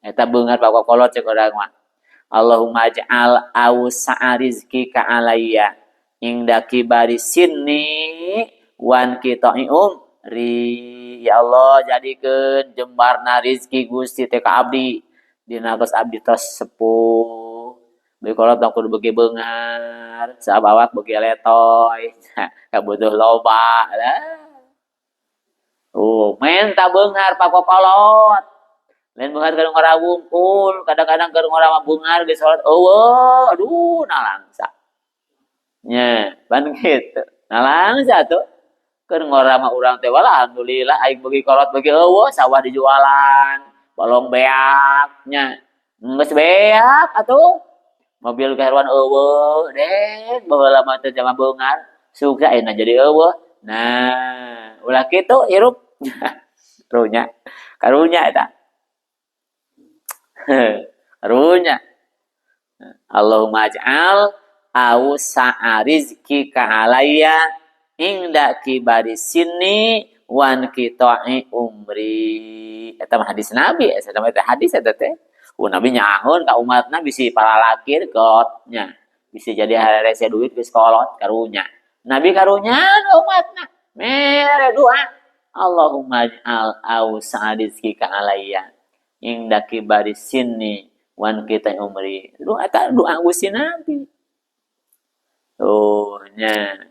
Eta beunghar pakokolot cek urang mah. Allahumma ij'al awsa'a rizqika alayya inda kibari sinni wan qita'i umri. Ya Allah, jadikeun jembarna rizki Gusti teh ka abdi dina tos abdi tos sepuh. Beuki kolot tong kudu beuki beunghar, sabab awak beuki letoy, kabutuh loba lah. Oh, menta beunghar pakokolot. Lain beunghar keur ngora wungkul, kadang-kadang keur ngora mah beunghar geus salat eueuh, aduh nalangsa. Nya, pan kitu. Nalangsa tuh. Keur ngora mah urang teh wala alhamdulillah aing beuki kolot beuki eueuh, sawah dijualan, balong beak nya. Geus beak atuh. Mobil kaheruan eueuh, deh baheula mah teh zaman beunghar, suka ayeuna jadi eueuh. Nah, ulah kitu hirup. Karunya, karunya eta. Karunya. Allahumma ij'al awsa'a rizqika alayya inda kibari sinni wan qita'i umri. Eta mah hadis Nabi, eta mah hadis eta teh. Nabi nyaahun ka umatna bisi palalakir kolotnya. Bisi jadi harese duit geus kolot karunya. Nabi karunya ka umatna. Mere doa. Allahumma ij'al awsa'a rizqika alayya inda kibari sinni wan qita'i umri. Doa eta doa Gusti Nabi. Oh nya.